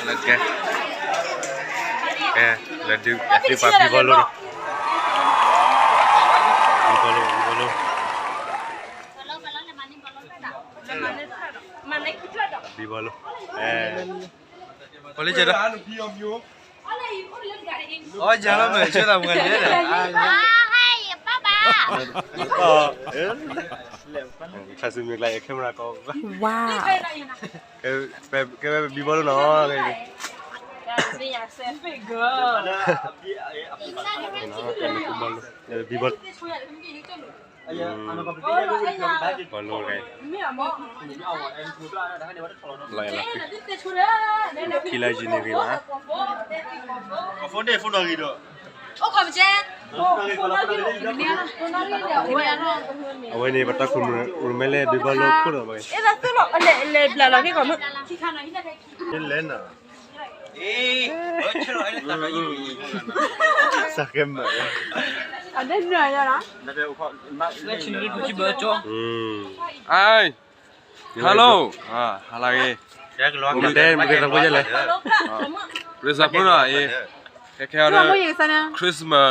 ကဲ, ကဲ, လဲၤဒုး ကဲ သ့ၣ်ပှၤဘံဘီလိၣ်နီၤ, ဘံဘီလိၣ် ဘံဘီလိၣ်, ဘံဘီလိၣ်, အဲ, ပှၤလၢကဲဒီး, အီယၤလီၤမ့ၢ် ဆၢသးမုၣ်ဂၤန့ၣ်, ခါဆူမ့ၢ်ကျါ camera ကီ, ကဲဝဲဘံဘီလိၣ်နီၤ, ဘံဘီလိၣ်, ဘံဘီလိၣ်, လီၤအဲၣ်လီၤကွံ, ထံလၢယံၤန့ၣ်ဂ့ၤဘၣ်, အဝဲန့ၣ် ပတၢ်ခိၣ်ရိၣ်မဲလဲၣ် ဘံဘီလိၣ်ခိၣ်ဒီးဘၣ်, လဲၤဘျးလီၤက့ၤကီးမုၢ်, စးကဲမုာ်, အဒဲနုာ်ယၤလီၤ, အိုင်, hello, ဟါလၢအဂ့ၤ, မ့ၢ်တဲ မ့ၢ်တဲတၢ်ဖိယဲလဲၣ်, ရ့စၢ်ဖိနီၤအံၤ, ခဲခဲအံၤဒီး Christmas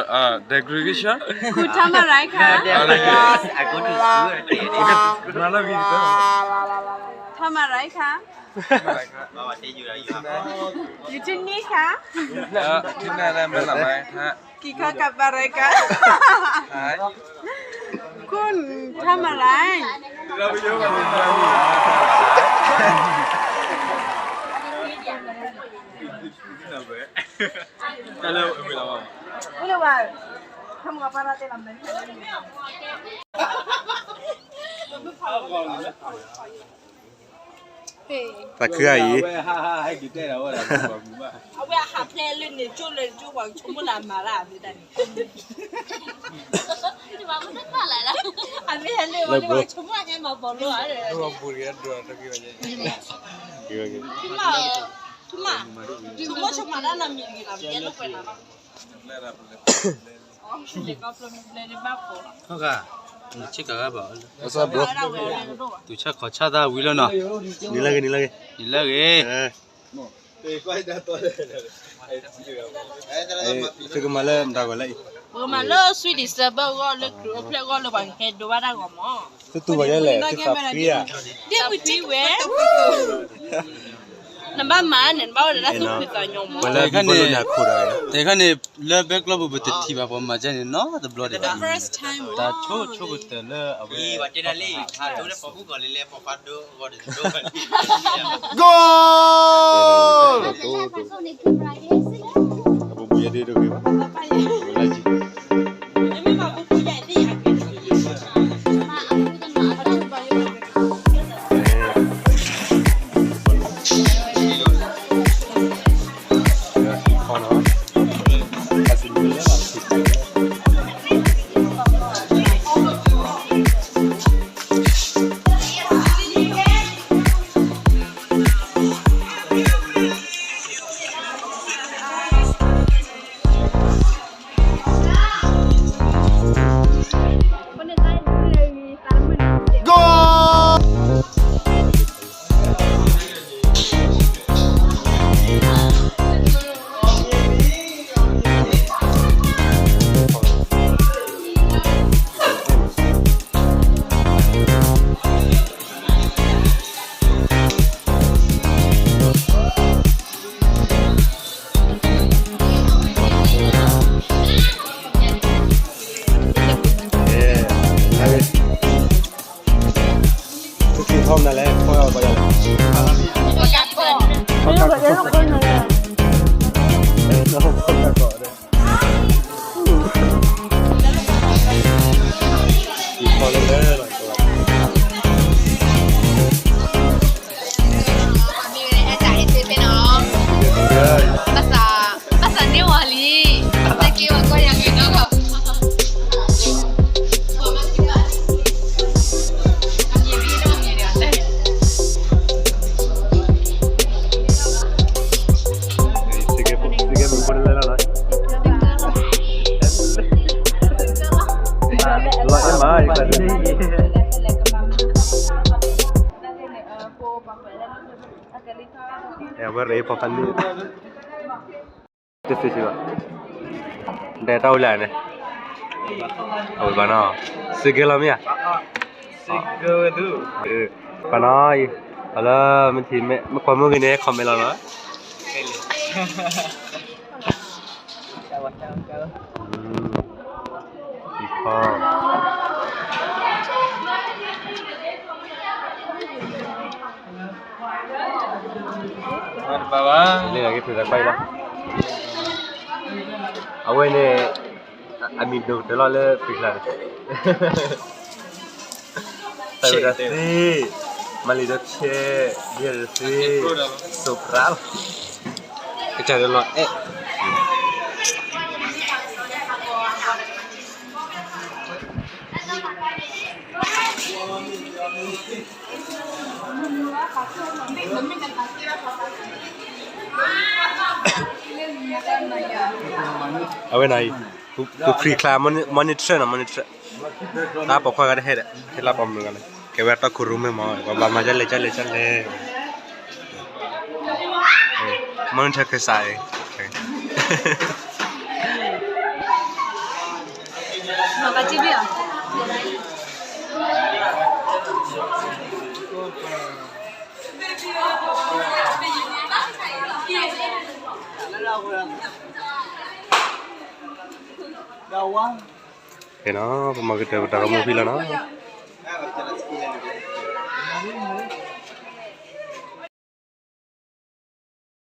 decoration ခူၣ်ထါမရၤခါ, ထါမရၤခါ, ယူၤထံနံၣ်ခါ, ထံနံၣ်လၢမဲလီၤမး, ကံၢ်ခါကပၤရၤခါ, ခူၣ်ထါမရၤ, သးခုအံၤ, အဝဲအဟးဖျဲးလၢန့ၣ် ကၠိလၢကၠိပှၤကဆိကမိၣ်လၢအမၤလၢအမ့ၢ်တၢ်န့ၣ်, အမ့ၢ်ဟဲလၢဝဲန့ၣ်ပှၤကဆိကမိၣ်အဟဲမၤဘီလိအါ, ထူမး, ထူမး, ဆိကမိၣ်ဆိကမးတၢ်နီတမံၤတဂ့ၤလီၤ, ပကဲလိာ်ကွဲနီၤ, လၢကီၢ်ဖျိမ့ၢ်ဘျဲၣ်လၢဘၣ်ဖှီၣ်လီၤ, ဟီဂၤ, နဆ့ကၤဂၤဘၣ်, သူၣ်ဆၣ်ခီၣ်ဆၣ်တၢ်ဝံၤလီၤနီၤ, နံၤလၢဂ့ၤ, နံၤလၢဂ့ၤ, နံၤလၢဂ့ၤ, သုကမၤလၢမတၤဂီၤလဲၣ်အံၤ, ပကမၤလၢ Sweet December အဂီၢ် လၢကရူၢ်အဖျၢၣ်အဂီၢ် လၢပှၤကဟဲဒိးဘၣ်တၢ်ဂီၤမး, သုသူၣ်ဂီၤယဲလဲၣ်, သုသးဖှံဧါ, သးဖှံဝဲ, နဘၣ်မၤန့ၣ် နဘၣ်ဝဲဒၣ်သူၣ်ဖှံသးညီမး, တဲခါန့ၣ် လၢဘဲကျီပူၤ ပတထံၣ်ဘၣ် ပှၤမၤကဲန့ၣ် နီတဘျီဒံးဘၣ်, တၢ်ဆိကမိၣ်ကတၢၢ်လၢအဝဲ Goal! အဲ အဝဲရ့ဖီဖးန့ၣ် တသ့စ့ၢ်ဘၣ် ဒဲတၢ်အိၣ်လၢန့ၣ် အဝဲဘၣ်နီၤ စ့ကဲလီၤမ့ၢ်ဧါ စ့ကဲဝဲဒု ပနီၤ ပှၤလၢမ့ၢ်ထံၣ်မ့ၢ်ကွၢ်မုၢ်ဂ့ၤန့ၣ် comment လီၤနီၤ အဝဲန့ၣ် အမံၤဒိၣ်ကတၢၢ်လီၤလၢဖံချါန့ၣ် တၢ်ဝဲဒၣ်သ့ မၤလံၤဒီးဆဲး ဘံၣ်ဒီးသ့ စိးပြးလီၤ ကစၢ်ဒီးလီၤအဲၣ် အဝဲန့ၣ်အံၤ ပဖံချါ monitor နီၤ monitor တၢ်ပိာ်ခွါဂၤတဟဲဒီး ဟဲလၢပိာ်မုၣ်ဂၤန့ၣ် ကဲဝဲတၢ်ခိၣ်ရိၣ်မဲမး ပှၤဘၣ်မၤဒ်လဲၣ်ဒ်လဲၣ်ဒ်လဲၣ် monitor ကစၢ်အံၤ မ့ၢ်ကစံးဘၣ် ကဲနီၤ ပမၤကတၢၢ်ပတၢ်ဂီၤမူဖဲလီၤနီၤ